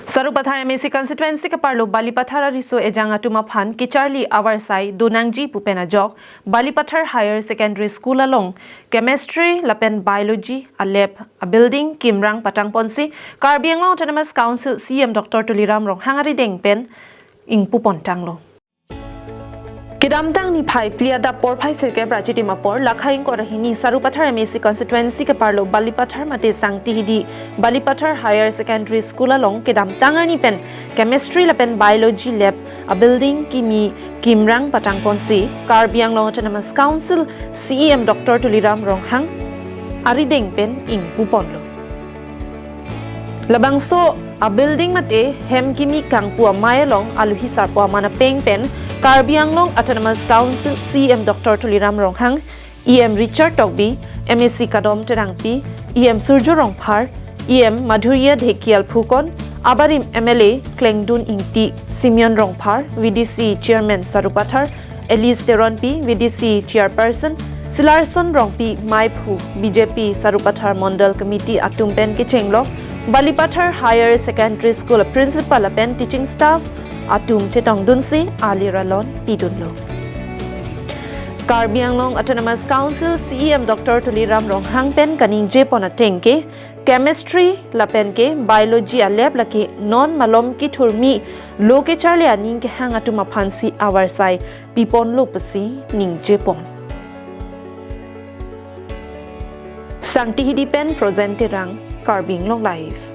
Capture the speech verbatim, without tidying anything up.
Sarupathar M A C constituency keparlo Balipathar ariso ejang atum aphan kecharli avarsai donangji pu pen ajok Balipathar Higher Secondary School along chemistry lapen biology a lab a building kimrang patangponsi Karbi Anglong Autonomous Council C E M Doctor Tuliram Ronghang arideng pen ingpupontanglo. Kedamtang niphai phli adap porphai sirkep ra chitim apor lakha ingkoi ra hini Sarupathar M A C constituency keparlo Balipathar mate Sangtihidi Balipathar Higher Secondary School along kedamtang arni pen chemistry lapen biology lab a building kimi kimrang patangponsi Karbi Anglong Autonomous Council C E M Doctor Tuliram Ronghang arideng pen ingpuponlo. Labangso a building mate hem kimi kangpu amei along aluhi sarpo aman apeng pen Karbi Anglong Autonomous Council C E M Doctor Tuliram Ronghang, E M Richard Tokbi, M A C Kadom Terangpi, E M Surjo Rongphar, E M Madhurya Dhekial Phukon, abarim M L A Klengdun Ingti, Simeon Rongphar, V D C Chairman Sarupathar, Alice Teronpi, V D C Chairperson, Silarson Rongpi, Maiphu, B J P Sarupathar Mondal Committee atum pen kechenglok Balipathar Higher Secondary School Principal lapen teaching staff atum chetongdunsi aliralon pidunlo. Karbi Anglong Autonomous Council C E M Doctor Tuliram Ronghang pen kaningjepon ateng ke chemistry lapen ke biology a lab lake non malom kethurmi lo kecharli aning kehang atum aphansi avarsai piponlo pusi ningjepon. Sangtihidi pen Projen Terang, Karbi Anglong Live.